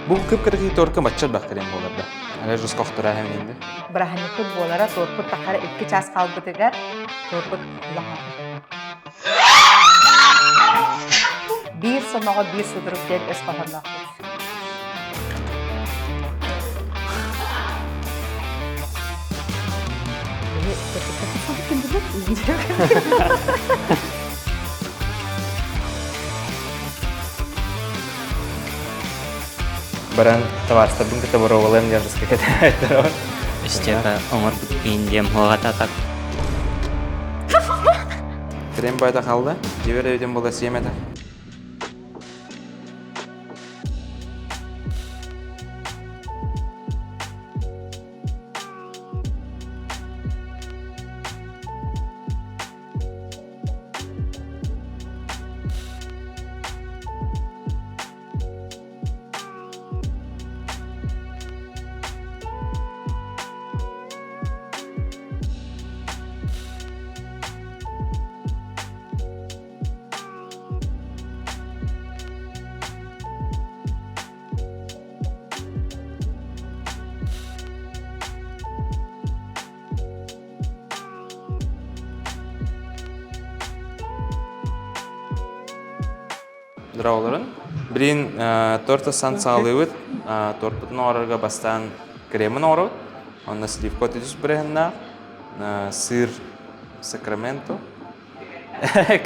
Бу кып-кыракый торка бачча элбэх крем буолар да. Әле жестко охтора инде. Бырааһынньыкпыт буолара торпут тахара 2 час хаалбытыгар торпут улахан. Биир сомоҕо биир судурук диэн өс хоһоонноохпут. Баран табаарыстарбын кытта боруобалыам диэн жестко кэтэһээттэр. Истиэхэ оҥорбут индиям хуоҕататак. Крем байда хаалла. Дьиэбэр эбитин буола сиэм этэ. Дороолорун. Билин торт асан саалыыбыт. Тортпутун оҥорорго бастаан кремын оҥоробут. Онно сливка түс бырыһыннаах. Сыр сакраменто.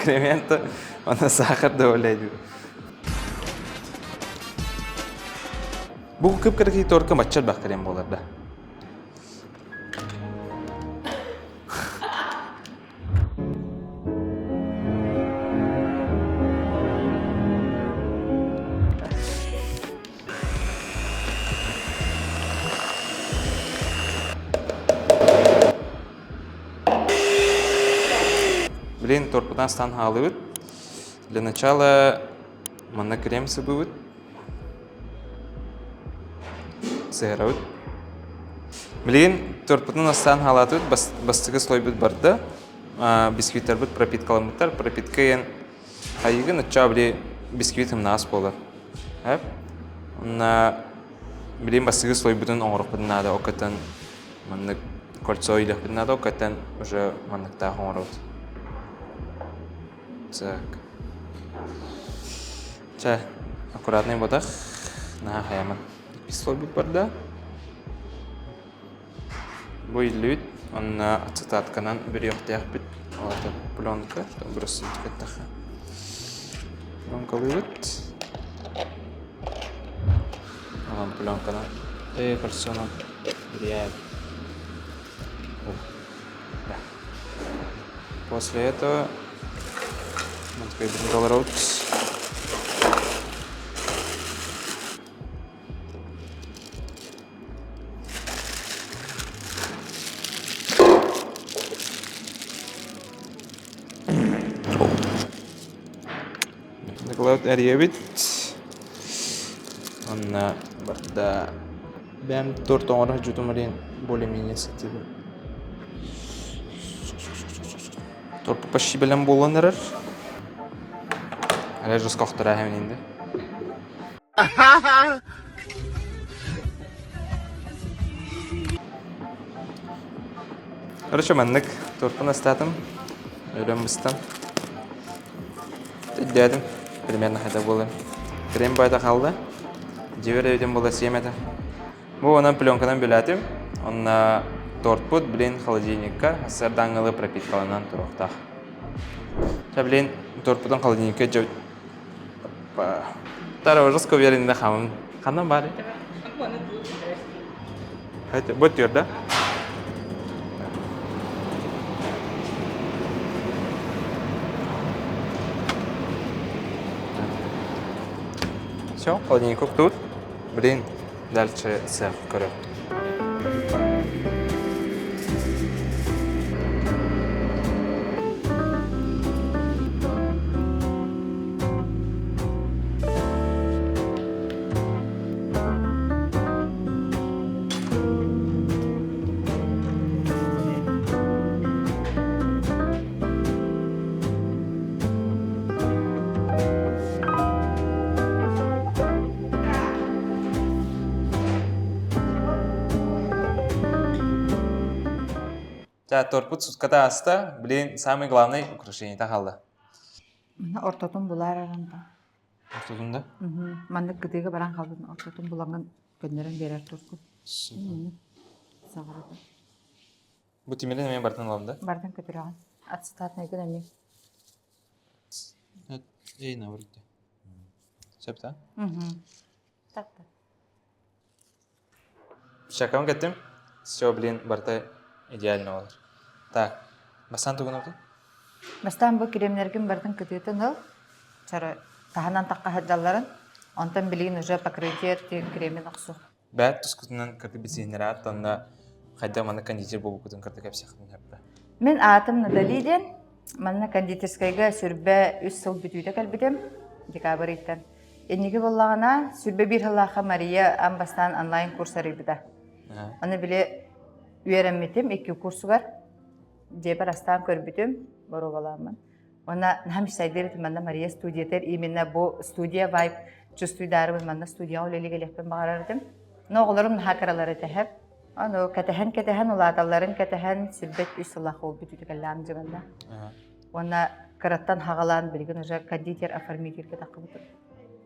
Кременто. Онно сахар добавляйдыбыт. Бу кып-кыракый торка бачча элбэх крем буолар да. Блин, торпутан астан хаалыбыт. Для начала манна крем сыбыбыт. Сыһарабыт. Билигин торпутун астаан хаалаатыбыт, бастакы слойбут барда. Бисквиттарбыт пропиткаламмыттар. Пропитка диэн хайыгын оччоҕо били бисквит ымнаас буолар. Онно билигин бастакы слойбутун оҥоруохпутун наада, оккаттан маннык кольцо илиэхпитин наада, оккаттан уже манныктаах оҥоробут. Так. Чэ, аккуратный бодах. Наһаа хайаман. Пистолбут барда. Бу иллүүт. Онно ацетатканан бүрүөхтээхпит. Ол это пленка, чтобы бросить Пленкалыыбыт. Онон пленканан э кольцонан бүрүйээбит. Да. После этого мы толоробут. Николай эрийэбит. Онно барда бэм торт оҥоро дьутум более-менее сытыбын. Торпу почти бэлэм буолан эрэр. Әле жестко охтора инде. Короче, маннык торпун астаатым. Өлөн быстам. Өйдөөтүм. Примерно хайда буолар. Крем байда хаалла. Дьиэбэр эбитим буола сиэм этэ. Бу онон пленканан бүлээтим. Онно тортпут, блин, холодильникка сардаҥҥылы пропиткаланан туруохтаах. Чэ, блин, тортпутун холодильникка дьэ Тара жестко уверенный хамын. Ханан бар? Бу түөрдэ. Все, холодильник тут. Блин, дальше цех көрө. Ча, торпут сутката ааста, блин, самый главный украшение хаалла. Мына ортотун булаар аранта. Ортотун да? Маннык кытыыга баран хаалбытын ортотун булаҥын көннөрөн биэрэр турку. Саҕарата. Бу тимирин эмиэ бартын ылам да? Бартын көтүрөҕүн. Ацетатнайгын эмиэ. Эй, наоборот. Сөп да? Так да. Шакам кеттим. Все, блин, барыта идеально болар. Так, бастаан тугун ылдың? Бастаан бу кремнэргин барытын кытыытын ыл. Чара таһынан тахха сылдьалларын. Онтон билигин уже покрытие кремин охсу. Бэт тускутунан кырты бисиһиннэрэат онно хайдах манна кондитер буолбуккутун кырты кэпсиэхпин сөп. Мин аатым Натали диэн. Манна кондитерскайга сүрбэ үс сыл бүтүүтэ кэлбитим. Декабрь ыйтан. Инники буоллаҕына, 21 сыллаахха Мария аан бастаан онлайн курс арыйбыта. Аны били үөрэммитим икки курсугар дьиэбэр астаан көрбүтүм, боруобалааммын. Уонна наһаа мечтайдыыр этим манна Мария студиятыгар именно бу студия вайб чувствуйдаарыбын манна студияҕа үлэлии кэлиэхпин баҕарар этим. Но оҕолорум наһаа кыралар этэ һэп. Аны кэтэһэн-кэтэһэн улааталларын кэтэһэн сүрбэт үс сыллаах уол бүтүүтэ кэллэҕим дьэ манна. Уонна кыраттан хаҕалаан билигин уже кондитер оформительгэ таххыбытым.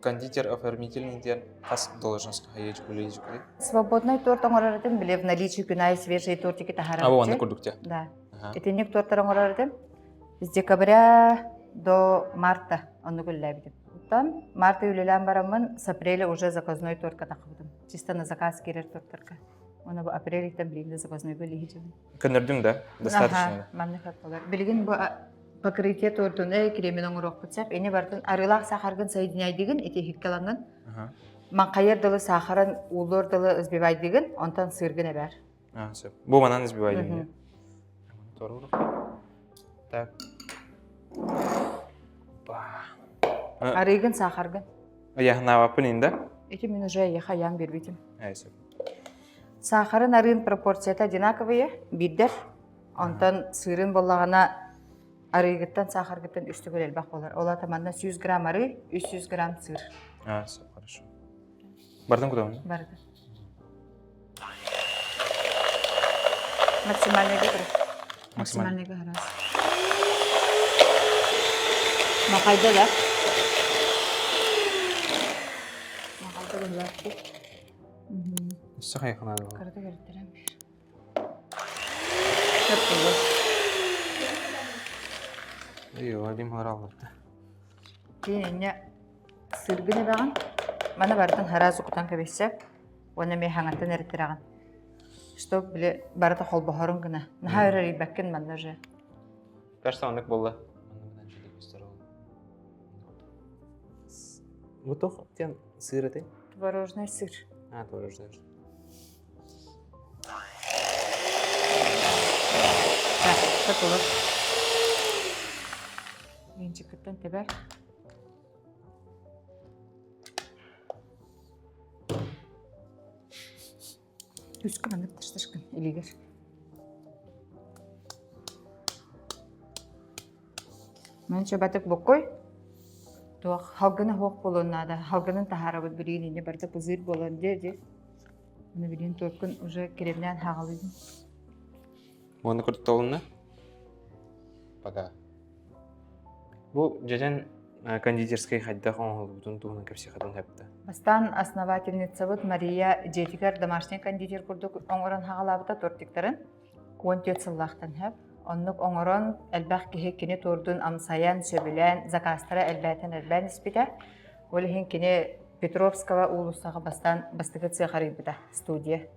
Кондитер оформительный диэн хас должность үлэлиир Свободный торт оҥорор этим, били в наличии күн аайы свежие тортики таһаарар. А, онно курдук те. Да. Итинник торттар оҥорор этим. С декабря до марта оннук үлэлээбитим. Оттон марта үлэлээн бараммын с апреля уже заказной тортка таххыбытым. Чисто на заказ киирэр торттарга. Уонна бу апрель-иттэн билигин да заказнойга үлэлиһи Көннөрдүҥ да? Достаточно. Маннык болар. Билигин бу покрытие тордун кремин оҥоруохпут сөп. Ини бартын арыылаах сахаргын соединяйдыгын ити иһиккэ Маҥхайар дылы сахарын уулуор дылы сбивайдыгын, онтон сыыргын эбэр. А, сөп. Бу манан сбивайдыгын. Так. Арыыгын сахаргын. Ыйаһынаабаппын инде. Ити мин уже яхаян бербитим. Ай, сөп. Саахарын арыын пропорцията одинаковые, биирдэр. Онтон сыырын буоллаҕына арыыгыттан саахаргыттан үс төгүл элбэх буолар. Ол аата манна 100 грамм арыы, 300 грамм сыр. А, все, хорошо. Бардын куда Барды. Максимальныйга тұр. Максимальныйга харас. Махайда да. Махайда быһылар. Өссө хайаханаады буолла. Кырата кэртэрэн биир. Сөп буолуо. Йоо, дим алларда. Киин инньэ сыргын эбэҕин. Маны барытын хараас укутан кэбиссэп. Уонна эмиэ хаҥаттан эритирэҕин. Чтоб били барыта холбоһорун гына. Наһаа өр эрийбэккин манна уже. Кажется, оннук буолла. Бу туох диэн сыр этэй? Творожный сыр. А, творожный. Так, сатылы. Венчиккиттэн тэбэр. Түскэ маннык ташташкын илигэр. Мин чабатык боккой туох халгына хуох буолуон наада. Халгынын таһаарабыт билигин инне барыта пузырь буолан дии дии. Оны билигин туоркун уже киремнээн хаҕалыыбын. Уонна куртолунна? Пока. Бу дьэдьэн кондитерскай хайдах оҥоһуллубутун туһунан кэпсиэххитин сөп да? Бастаан основательницабыт Мария дьиэтигэр домашний кондитер курдук оҥорон хаҕалаабыта тортиктарын. 14 сыллаахтан сөп. Оннук оҥорон элбэх киһи кини туордун амсайан, сөбүлээн, заказтара элбээтэн элбээн испитэ. Ол иһин кини Петровского уулуссаҕа бастаан бастакы цех арыйбыта, студия.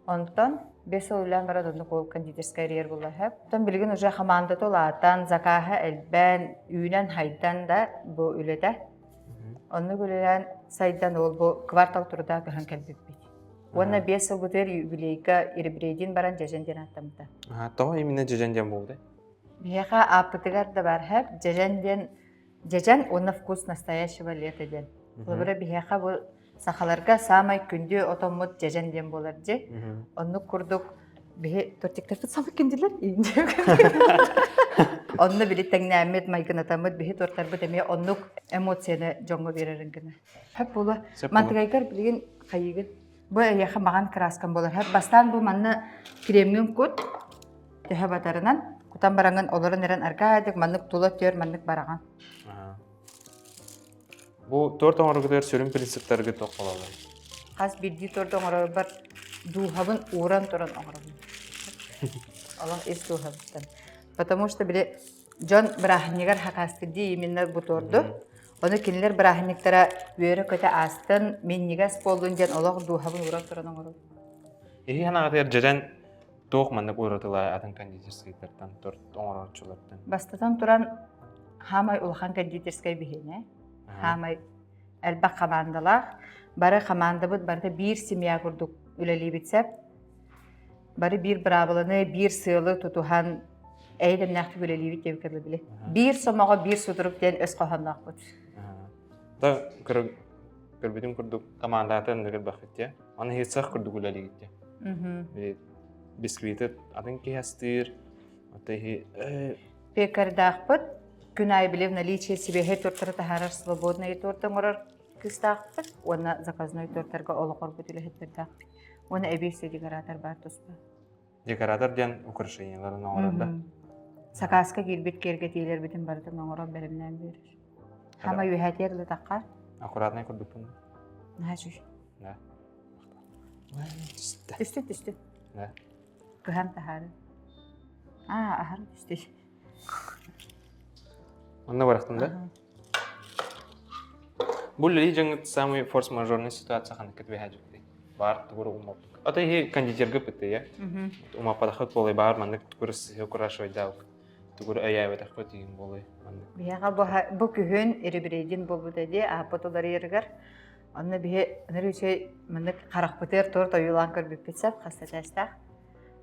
Онтон бес сыл үлээн баран оннук ол кондитерскай арыйар буолла сөп. Оттон билигин уже хамаандата улаатан, закааһа элбээн, үүнэн-хайдан да бу үлэтэ. Оннук үлэлээн сайдан ол бу квартал труда көһөн кэлбиппит. Уонна биэс сылбытыгар юбилейга ребрейдин баран дьэдьэн диэн ааттаммыта. Тоҕо именно дьэдьэн диэн буолбутай? Биһиэхэ ааппытыгар да бар һэп дьэдьэн диэн дьэдьэн уонна вкус настоящего лета диэн. Холобура биһиэхэ бу сахаларга саамай күндү отоммут дьэдьэн диэн буолар дьи. Оннук курдук биһи тортиктарбыт самый күндүлэр Онно били тэҥнээммит, майгынатаммыт, биһи тортарбыт эмиэ оннук эмоцияны дьоҥҥо биэрэрин гына. Хөп буола. Мантыгайгар билигин хайыгын? Бу эйиэхэ маҕан краскам буолар. Бастаан бу манна кремҥин кут. Төһө батарынан кутан бараҥын олорон эрэн аргаадык маннык тула түөр маннык бараҕын. Бу торт оҥороргутугар сүрүн принциптаргыт туох буолаллар? Хас биирдии торт оҥорорбор дууһабын ууран туран оҥоробун. Олох ис дууһабыттан. Потому что били дьон бырааһынньыгар хакаастырдии именно бу торду. Ону кинилэр бырааһынньыктара үөрэ-көтө аастын, минньигэс буоллун диэн олох дууһабын ууран туран оҥоробун. Эһи санаҕытыгар дьэдьэн туох маннык уратылаа атын кондитерскайдартан, торт оҥорооччулартан? Бастатан туран, хаамай улахан кондитерскай биһиэнэ. Хаамай элбэх хамаандалаах. Бары хамаандабыт барыта биир семья курдук үлэлиибит сөп. Бары биир быраабыланы, биир сыалы тутуһан эйэ-дэмнээхтик үлэлиибит диэбиккэ дылы били. Биир сомоҕо, биир сутурук диэн өс хоһоонноохпут. Да, көрбүтүм курдук командата оннук элбэхпит дии. Аны иһит курдук үлэлиигит дии. Бисквиты атын киһи астыыр, ата иһи Пекардаахпыт күн аайы били в наличии сибиэһэй тортары таһаарар свободный торт оҥорор кыыстаахпыт уонна заказной тортарга олоҕорбут үлэһиттэрдээхпит. Уонна эбии өссө декоратор баар туспа. Декоратор диэн украшениеларын оҥорор да? Сакааска киирбит киэргэтиилэрбитин барытын оҥорон бэлэмнээн биэрэр. Хама үөһээтиэр ылытахха. Аккуратнай курдукпун. Наһаа үчүгэй. Да. Түстэ. Түстэ, түстэ. Да. Кыһан таһаары. Аа, аһар түстэ. Онно барахтым да? Бу үлэлии дьоҥҥут самый форс-мажорный ситуация ханнык түбэһэ дьүктүй? Баар тугур умаппыт. Ата иһи кондитерга пытыя. Умаппатахыт буолай баар маннык тугур сыһы курашвайдаабык. Тугур өйөөбөтөхпүт игин буолай маннык. Биһиэхэ бу күһүн ребрейдин буолбута дии ааппыт уларыйарыгар. Онно биһи ыныр үчүгэй маннык харахпытыгар торт ойуулаан көрбүппүт сөп хас этээстээх.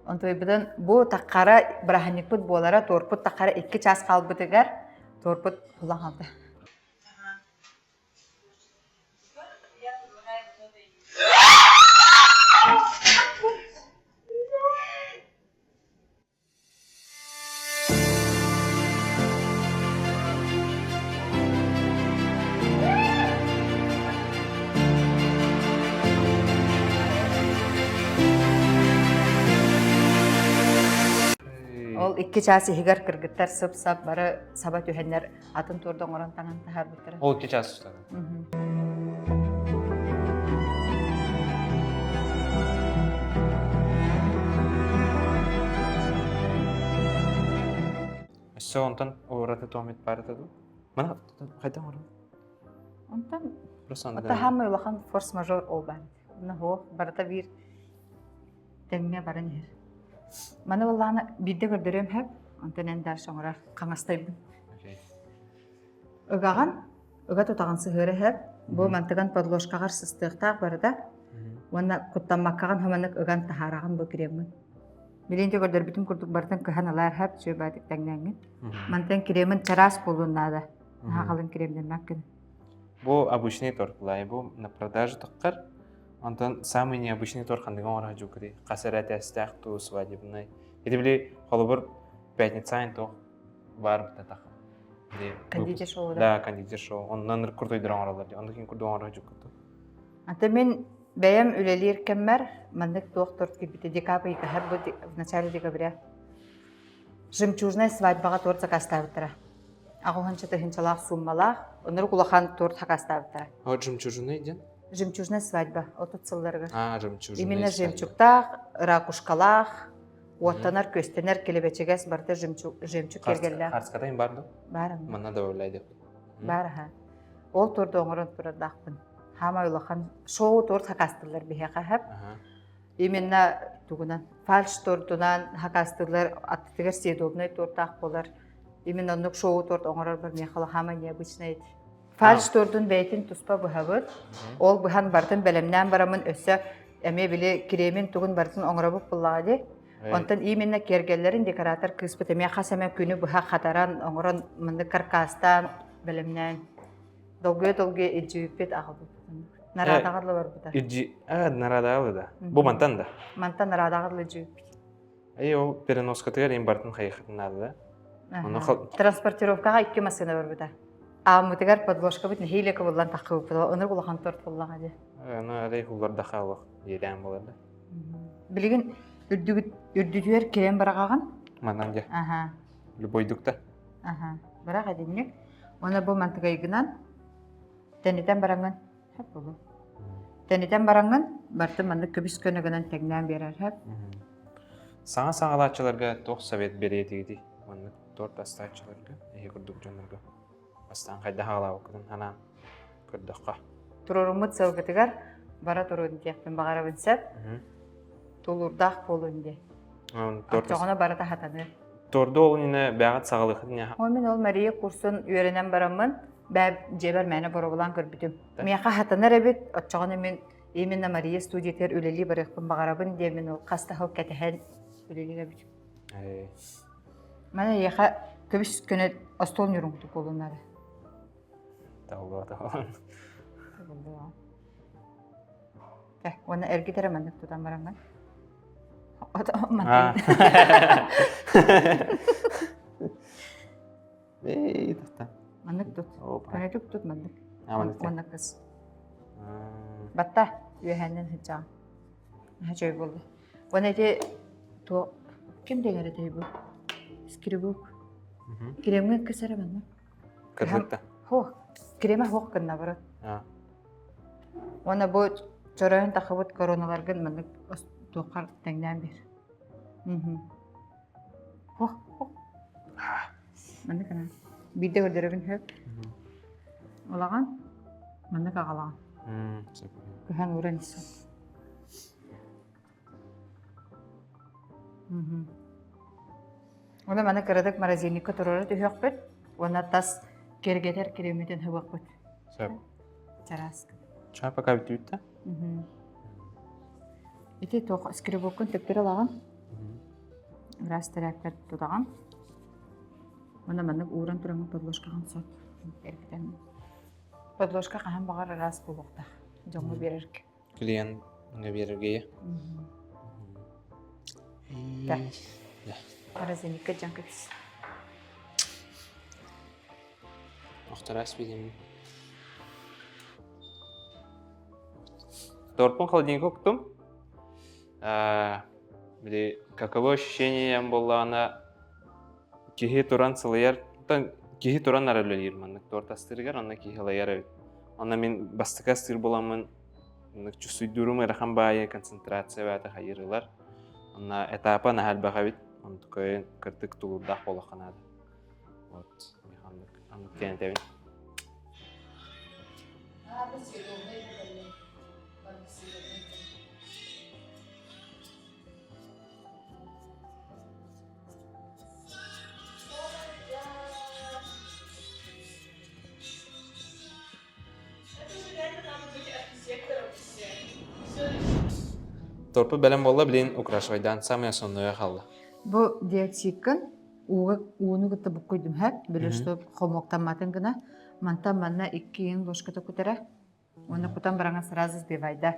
Онтуйбутун бу таххара бырааһынньыкпыт буолара туорпут таххара икки чаас хаалбытыгар туорпут булан хаалда. Ол икки чаас иһигэр кыргыттар сып-сап бары саба түһэннэр атын туорда оҥорон таҥан таһаарбыттара. Ол икки чаас устата. Өссө онтон ураты туомит баарыта дуу? Мана хайдах оҥорон? Онтон Таһаамай улахан форс-мажор ол баар. Онно суох барыта биир тэҥҥэ баран иһэр. Маны буоллаҕына биирдэ көрдөрүөм сөп, онтон эн дальше оҥорор хаҥастайбын. Ыгаҕын, ыга тутаҕын сыһыара сөп. Бу мантыган подложкаҕар сыстыахтаах барыта. Уонна куттаммаккаҕын хоманнык ыган таһаараҕын бу креммин. Билин те көрдөрбүтүм курдук барытын кыһан ылаар хөп, үчүгэй баатык тэҥнээҥҥин. Мантан кремин чараас буолуон наада. Наһаа халыҥ кремнэммэккин. Бу обычный торт былай, бу на продажу таххар. Онтон самый необычный торт ханныгы оҥоро дьуккутый? Хас эрэ этээстээх туу свадебный. Ити били холобур пятница айын туох баар бутатах. Кондитер шоу да? Да, кондитер шоу. Оннан курдуйдар оҥороллор дии. Онно кин курдук оҥоро дьуккуту. Ата мин бэйэм үлэлиир кэммэр маннык туох торт киирбитэ декабрь ыйга бу в начале декабря Жемчужная свадьбаҕа торт сакаастаабыттара. Аҕыһынча тыһыынчалаах сууммалаах, оннук улахан торт сакаастаабыттара. А жемчужный диэн? Жемчужная свадьба отут сылларыгар. А, жемчужный Именно жемчугтаах, ракушкалаах, уоттанар, күөстэнэр, килэбэчигэс барыта жемчуг, жемчуг киэргэллээх. Харскатай бар да? Бар. Манна добавляй Бар аха. Ол торду оҥорон турардаахпын. Хаамай улахан шоу торт сакаастыыллар биһиэхэ хэп. Именно тугунан фальш тортунан хакаастыыллар аттытыгар съедобный тортаах буолар. Именно оннук шоу торт оҥорор бар миэхэ хаамай необычный Фальш тордун бэйэтин туспа быһабыт. Ол быһан барытын бэлэмнээн бараммын өссө эмиэ били кремин тугун барытын оҥоробут буллаҕа дии. Онтон именно киэргэллэрин декоратор кыыспыт эмиэ хас эмэ күнү быһа хатаран оҥорон маннык каркастаан бэлэмнээн долгуйа-долгуйа илдьибиппит аҕалбыт. Нарадаҕа барбыта. Илдьи а нарадаҕа да. Бу мантан да. Мантан нарадаҕа илдьибиппит. Эй ол переноскатыгар им бартын хайыхатын наада да. Ону Транспортировкаҕа икки массыына барбыта. Ааммытыгар подложкабыт нэһиилэ кыбыллан таххыбыппыт. Онор улахан торт буллаҕа дии. Аны арай хуллардаха олох иэдээн буолар да. Билигин үрдүгүт үрдүтүгэр кирэн быраҕаҕын. Манан дьэ. Аха. Любойдук да. Аха. Бырах эдинник. Уонна бу мантыгайгынан тэнитэн бараҥҥын хөп болу. Тэнитэн бараҥҥын барты маннык көбүс көнө гынан тэҥнээн биэрэр хөп. Саҥа саҕалааччыларга туох совет биэриэтигитий? Маннык торт астааччыларга, эһи курдук дьоннорго. Бастаан хайдах аҕалаабыккытын санаан көрдөххө. Туруоруммут сылгытыгар бара туруон диэхпин баҕарабын сөп. Тулуурдаах буолун диэн. Оччоҕуна барыта хатаныы. Торду ол иннинэ бэҕэт саҕалыахыт инньэ. Ол мин ол Мария курсун үөрэнэн бараммын бээ дьиэбэр мээнэ боруобалаан көрбүтүм. Миэхэ хатанар эбит, оччоҕуна мин именно Мария студиятыгар үлэлии барыахпын баҕарабын диэммин ол хас да сыл кэтэһэн үлэлиир эбитим. Маны эйиэхэ көбүс көнө остуол ньуруҥтук буолуннара. Табыллыа табыллан. Табыллыа. Э, уонна эргит эрэ маннык тутан бараҥҥын. Мантан. Эй, тахта. Маннык тут. Көнөтүк тут маннык. Уонна кыс. Батта. Үөһэннэн сылдьаҕын. Наһаа үчүгэй буолла. Уонна ити туох ким дэгэр этэй бу? Скребок. Кремҥэ кыс эрэ манна. Кырдыкта. Хох. Крема хох гынна барат. Уонна бу чоройон тахыбыт короналаргын маннык туоххар тэҥнээн биэр. Хох, хох. Маннык гына. Биирдэ көрдөрөбүн хөп. Улаҕан. Маннык аҕалаҕын. Кыһан ууран иссин. Уонна маны кыратык морозильникка туруора түһүөхпүт уонна тас киэргэтэр креммитин хыбыахпыт. Сөп. Чараас. Чаа пока бүтүүттэ. Ити туох скребоккун төптөрө ылаҕын. Ыраас тэрээкпэр тутаҕын. Уонна маннык ууран тураммын подложкаҕын сот. Эргитэн. Подложка хаһан баҕар ыраас буолуохтаах. Дьоҥҥо биэрэргэ. Клиентҥа биэрэргэ Да. Морозильникка дьон кэбис. Охтораас видим. Торпун холодильник уктум. Били каково ощущение буоллаҕына киһи туран сылыйар киһи туран ара үлэлиир маннык торт астыырыгар онно киһи ылайар эбит. Онно мин бастакы астыыр буоламмын маннык чувствуйдуурум ыарахан баайы концентрация баата хайырылар. Онно этапа наһаа элбэх эбит. Онтукайын кырдык тулуурдаах буолуохха наада. Вот, аннык аннык диэн этэбин. Торпу бэлэм буолла, билин украшивайдаан самый основное хаалла. Бу диоксидкын ууга ууну кытта буккуйдум һэп, били что хомуоктамматын гына мантан манна иккиин ложката кутара Уонна кутан бараҥа сразу сбивайда.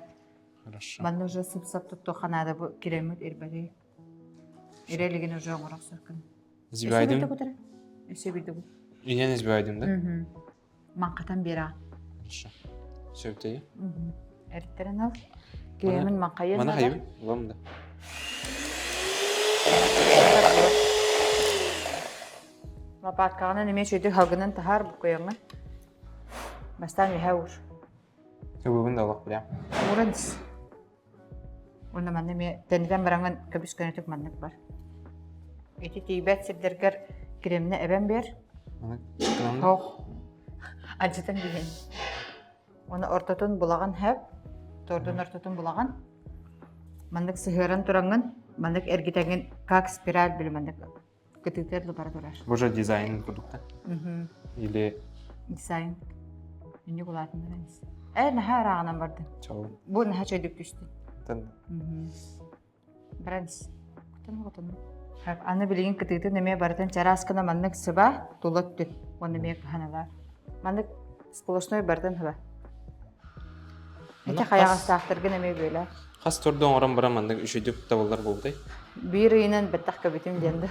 Хорошо. Манна уже сып-сап туттуохха наада бу киреммит ирбэри. Ире илигин уже оҥорох сыркын. Избивайдым. Өссө биирдэ кут. Инен избивайдым да? Маҥхатан биэрэҕин. Хорошо. Сөптөйү. Эртэрин ал. Киремин маҥхайын. Мана хайыбын? Улам да. Лопаткаҕынан эмиэ үчүгэй халгынан таһаар буккуйаҥҥын. Бастаан үһэ уур. Ыбыбын да олох прям. Ууран ис. Уонна манна эмиэ тэнитэн бараҥҥын көбүс көнөтүк маннык бар. Ити тиийбэт сирдэргэр кремнэ эбэн биэр. Ох. Алдьатан биһин. Уонна ортотун булаҕын хэп. Тордун ортотун булаҕын. Маннык сыһыаран тураҥҥын, маннык эргитэҥҥин как спираль били маннык Кытыытыгар да бара турар. Бу же дизайн курдук да? Или... Дизайн. Үннүк улаатыннаран ис. Э, наһаа ырааҕынан бардын. Чалын. Бу наһаа чөйдүк түстүн. Тан. Баран ис. Кутан кутан. Аны билигин кытыытын эмиэ барытын чараас гына маннык сыба тула өттүн уонна эмиэ кыһаналар. Маннык сплошной барытын сыба. Ити хайаҕастаахтаргын эмиэ бүөлээ. Хас турду оҥорон баран маннык үчүгдүк табыллар буолбутай? Биир ыйынан бэттэх көбүтүм диэн да.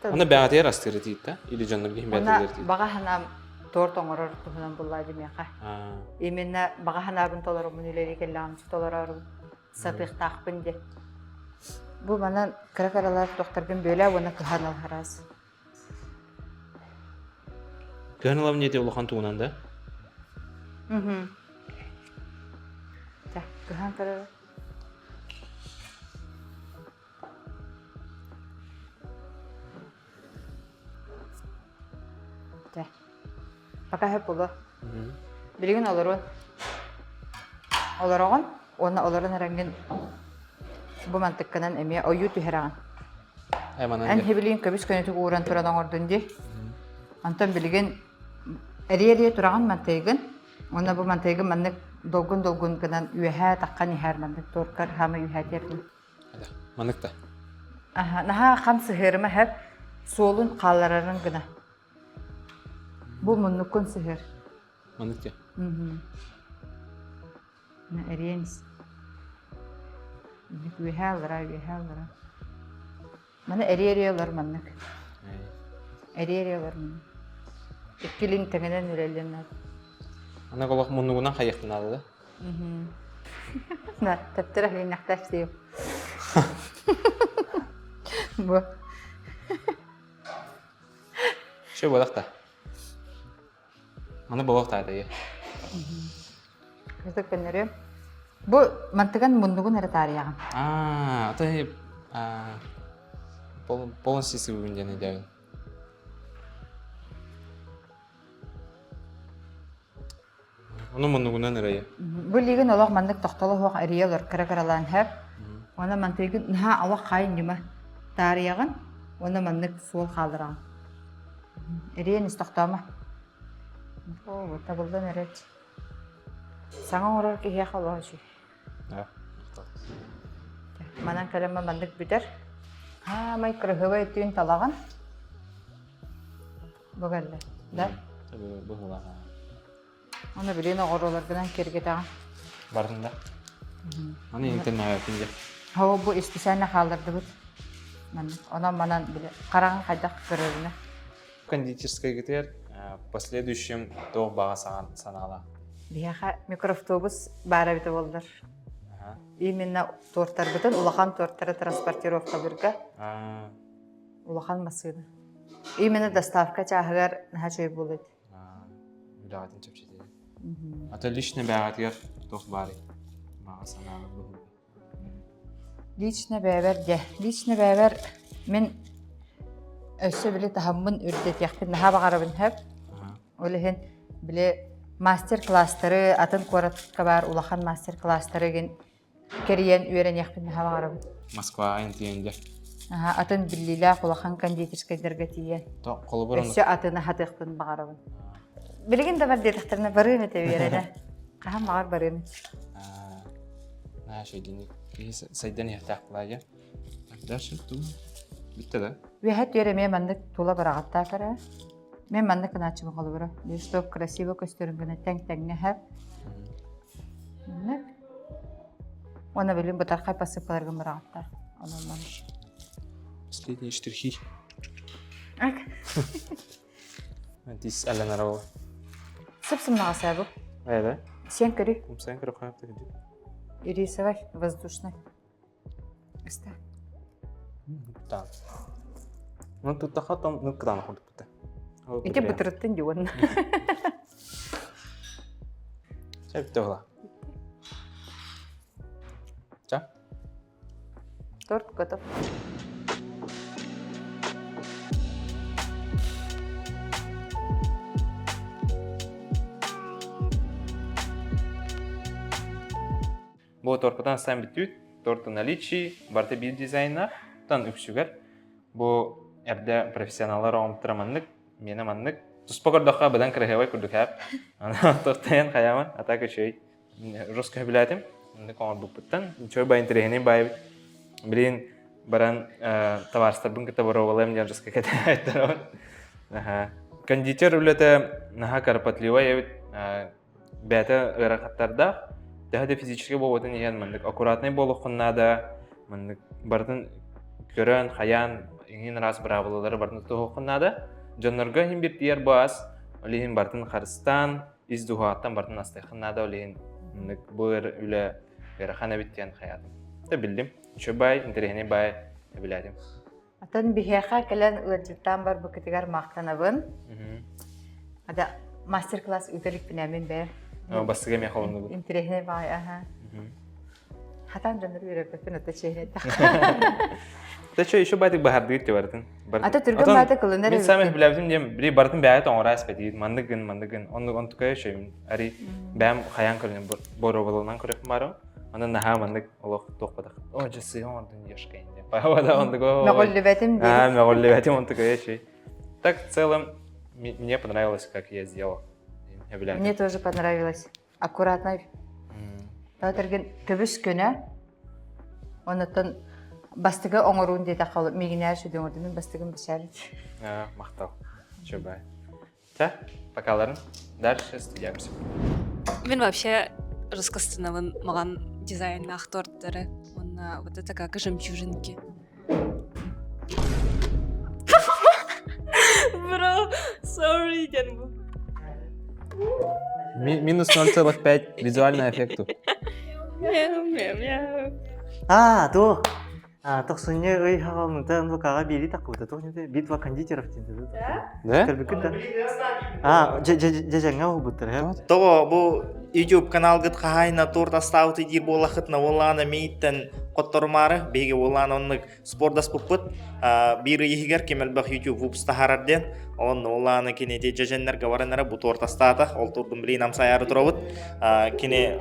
Аны бэҕэтигэр астыыр этиит да? Или дьоннор киһин бэҕэтигэр этиит? Баҕа санаам торт оҥорор туһунан буллаа димиэхэ. Именно баҕа санаабын толороммун үлэлии кэллэҕим толорорум сатыахтаахпын диэн. Бу манан кыра-кыралар тохторгун бүөлээ уонна кыһан алһараас. Кыһан ылам диэти улахан тугунан да? Мгм. Так, кыһан көрөр. Чэ, пока сөп буолуо. Билигин олоруон. Олороҕун уонна олорон эрэҥҥин бу мантыккынан эмиэ ойуу түһэрэҕин. Эн хибилиин көбүс көнөтүк ууран туран оҥордун дии. Онтон билигин эрийэ-эрийэ тураҕын мантыйгын. Уонна бу мантыйгын маннык долгун-долгун гынан үөһээ таххан иһэр маннык туоркар хаама үөһээ тиэрдин. Маннык да. Аха, наһаа хам сыһыарыма иһэр суолун хаалларарын гына. Бу муннуккун сыһыар. Маннык дии. Эрийэн ис. Үөһээ аллара, үөһээ аллара. Маны эрийэ-эрийэ олор маннык. Эрийэ-эрийэ олор маннык. Иккилин тэҥинэн үрэллин Аны олох муннугунан хайыахпын наада да? На, тэптэр аһыйнахтаах сиэм. Бу. Все буолах Маны буолуох таатайы. Кырдык көннөрү. Бу мантыган муннугун эрэ таарыйаҕын. Аа, ата полностью сыбыбын диэн өйдөөбүн. Ону муннугунан эрэ. Бу лигин олох маннык тохтоло суох эрийэ олор кыра-кыралаан һэп. Уонна мантыгын наһаа олох хаайын ньыма таарыйаҕын уонна маннык суол хааллараҕын. Эрийэн ис тохтоомо. Оо, табыллан эрэр. Саҥа оҥорор киһиэхэ олох үчүгэй. Манан кэлэн маннык бүтэр. Хаамай кырыһыбай түүн талаҕын. Бу кэллэ. Да? Быһылаах. Оны билин оҕоролоргунан киргитэҕин. Бардын да? Аны интернет дьэ. Хоо бу исписээнэ хааллардыбыт. Маннык. Онон манан били хараҕын хайдах көрөрүнэ. Кондитерскайгытыгар последующем туох баҕа санаалаах? Биһиэхэ микроавтобус баара эбитэ буоллар. Именно туортарбытын улахан туортары транспортировкалыырга улахан массыына. Именно доставка чааһыгар наһаа үчүгэй буолуо этэ. Үлэҕитин чэпчэтиэ. А то лично бэйэҕитигэр туох баарый? Баҕа санааҕыт быһыыта. Лично бэйэбэр дьэ, лично бэйэбэр мин өссө били таһыммын үрдэтиэхпин наһаа баҕарабын сөп. Ол иһин били мастер-класстары атын куоратка баар улахан мастер-класстары гин кэрийэн үөрэниэхпин наһаа баҕарабын. Москваҕа тиийэн дьэ. Аха, атын биллиилээх улахан кондитерскайдарга тиийэн. Холобур Өссө атыны хатыахпын баҕарабын. Билигин да бар диэтэхтэринэ барыам этэ үөрэнэ. Хаһан баҕар барыам. Наша шейдини киһи сайдан иһэртээх былаайа. Дальше ту бүттэ да? Үөһэ түөр эмиэ маннык тула быраҕаттаах эрэ. Мен маннык гынааччыбын холобура. Чтоб красиво көстөрүн гына тэҥ-тэҥҥэ иһэр. Маннык. Уонна билин бытархай посыпкаларгын быраҕаттар. Онон маннык. Последние штрихи. Ак. Тис алланарова. Сып-сымнаҕас бу. Ээ Сен көрүй. Сен көрү хаапты Ирисовай воздушный. Ыста. Так. Ну туттаха том ну кытаана курдук Ити бытырыттын дьуон. Чэ бүттэ була. Ча. Торт готов. Бу торпутан астаан бүттүүт, торт наличии, барыта биир дизайннаах, тан үксүгэр бу эрдэ профессионаллар оҥомтура маннык, миэнэ маннык. Туспа көрдөххө быдан кыраһыабай курдук ээп. Аны тортайан хайааман, а так үчүгэй. Жестко сөбүлээтим. Маннык оҥорбуппуттан. Үчүгэй бай интэриэһинэй баайбыт. Билигин баран табаарыстарбын кытта боруобалыам диэн жестко кэтэһээттэр. Кондитер үлэтэ наһаа кропотливай эбит. бэйэтэ ыарахаттардаах, төһө да физически буолбутун иһин маннык аккуратнай буолуоххун наада, маннык барытын көрөн, хайаан, иҥин араас быраабылалары барытын тутуһуоххун наада. Дьоннорго иһин биир тиийэр бу ас, ол иһин барытын харыстаан, ис дууһаҕыттан барытын астыаххын наада, ол иһин маннык бу үлэ ыарахан эбит диэн хайаатым. Да биллим. Үчүгэй баай, интэриэһинэй баай эбилээтим. Атын биһиэхэ кэлэн ыалдьыттаан барбыкытыгар махтанабын. Ада мастер-класс ыыта иликпинэ мин бэйэм. Бастыга эмиэ холоннубут. Интэриэһинэй баай, аха. Хатан дьоннор үөрэрбэппин ата чиэһинэйдэх. Та чё еще байтык баһардыыр ти барытын. Ата түргэн баайта кылынар Мин самый билэбитим диэн били барытын бэйэт оҥоро эспэтиит маннык гын маннык гын оннук онтукайа шөйүм ари бэйэм хайаан көрүнэн боруобаланан көрүөхпүн баарым Аны наһаа маннык олох туохпатах. О, дьэ сыһа оҥордун ешка инде. Павада онтуго. Мөҕүллүбэтим диэн. А, мөҕүллүбэтим онтуго еши. Так, в целом, мне понравилось, как я сделал. Мне тоже понравилось. Аккуратно. Таатыргын көбүс көнө. Онотон бастыгы оҥоруун диэтэххэ миигинээр сүдү оҥордум бастыгын бисээрит. Махтал. Чубай. Та, покаларын. Дальше студиямся. Мен вообще раскастанабын маған дизайннаах торттары. Уонна вот это как жемчужинки. Бро, sorry диэн бу. Минус 0,5 визуальный эффекту. Мяу, мяу, мяу. А, то Тохсунньу ый хаҕалмыта НВК-ҕа биэрии таххыбыта туох диэтэ битва кондитеров диэн Да? Көрбүккүт да? А, дьэдьэҥҥэ уһулбуттар ээ. Тоҕо бу YouTube каналгыт хаһаайына торт астаабыты диир буоллаххытына уоллаана мииттэн хотторумаары биһиги уоллаана оннук спордаспыппыт биир ый иһигэр ким элбэх YouTube выпуск таһаарар диэн онно уоллаана кини ити дьэдьэннэргэ баран эрэ бу торт астаата ол тордун билигин амсайаары турабыт кини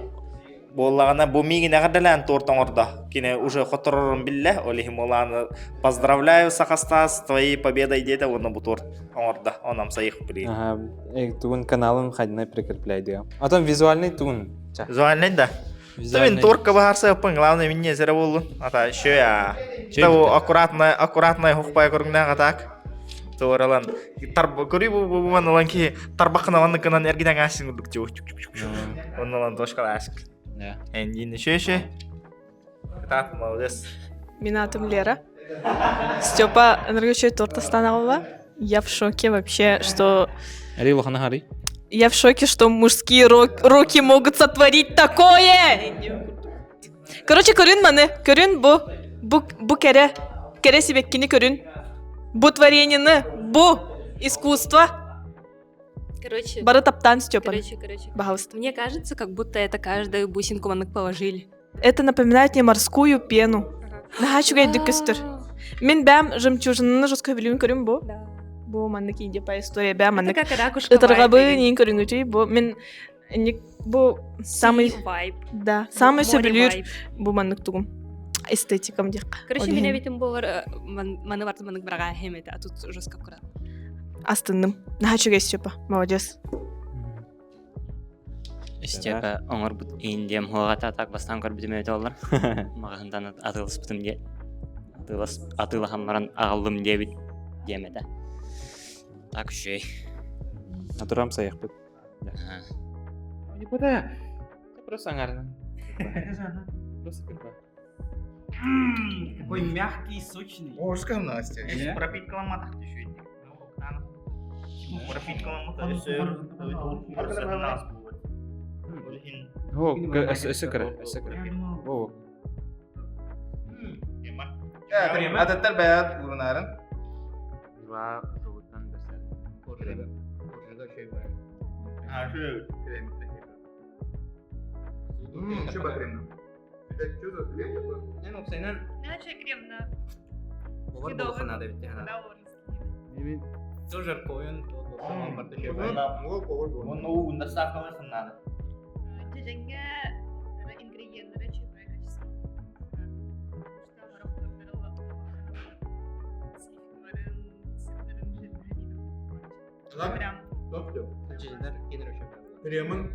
Буоллаҕына бу миигин эҕэрдэлээн торт оҥордо. Кини уже хоторорун биллэ, ол иһин буолааны поздравляю, Сахастаас, твоей победой диэтэ уонна бу торт оҥордо. Он амсайых билигин. Ага, тугун каналын хайдына прикрепляй Атон визуальный тугун. Визуальный да. Мен тортка баһарса главное минне зere боллун. Ата еще я. Того аккуратно, аккуратно хухпай көрүҥнээх атак. Туоралан көрүү бу бу манылан ки тарбахына манныкынан эргинэн аасин курдук чук чук чук Оннолон дошкала аск. Эндин еще Так, молодец. Мин атым Лера. Степа энергичный торт останавливала. Я в шоке вообще, что... Я в шоке, что мужские руки могут сотворить такое! Короче, көрүн маны, көрүн бу, бу, бу кэрэ, кэрэ сибэккини көрүн. Бу творениены, бу искусство. Короче, Бары таптаан Степан. Короче, короче. Пожалуйста. Мне кажется, как будто это каждую бусинку маннык положили. Это напоминает мне морскую пену. Наһаа үчүгэйдик көстөр. Мин бэм жемчужинаны жестко билим көрүм бу. Бу маннык иде по история бэм маннык. Это как ракушка Ытырҕабы нин көрүҥүтүй бу мин бу самый вайб. Да, самый сөбүлүүр бу маннык тугум эстетикам диэххэ. Короче, меня ведь болар маны барты маннык браға хемете, а тут жестко аккуратно. Астынным. Наһаа үчүгэй Степа, молодец. Степа оҥорбут индиям хуаҕата так бастаан көрбүтүм эбитэ оллар. Маҕаһынтан атыыласпытым диэ. Атыылас атыылаһан баран аҕаллым диэбит диэм этэ. Так үчүгэй. Натурам сайыхпыт. Никуда. Просто аңарынан. Просто кырба. Такой мягкий, сочный. Орская Настя. Пропиткаламатах түшүйді. О, өсө кыра, өсө кыра. О. Ататтар бәят урунарын. Два зовутан Тоже коин, Кремын,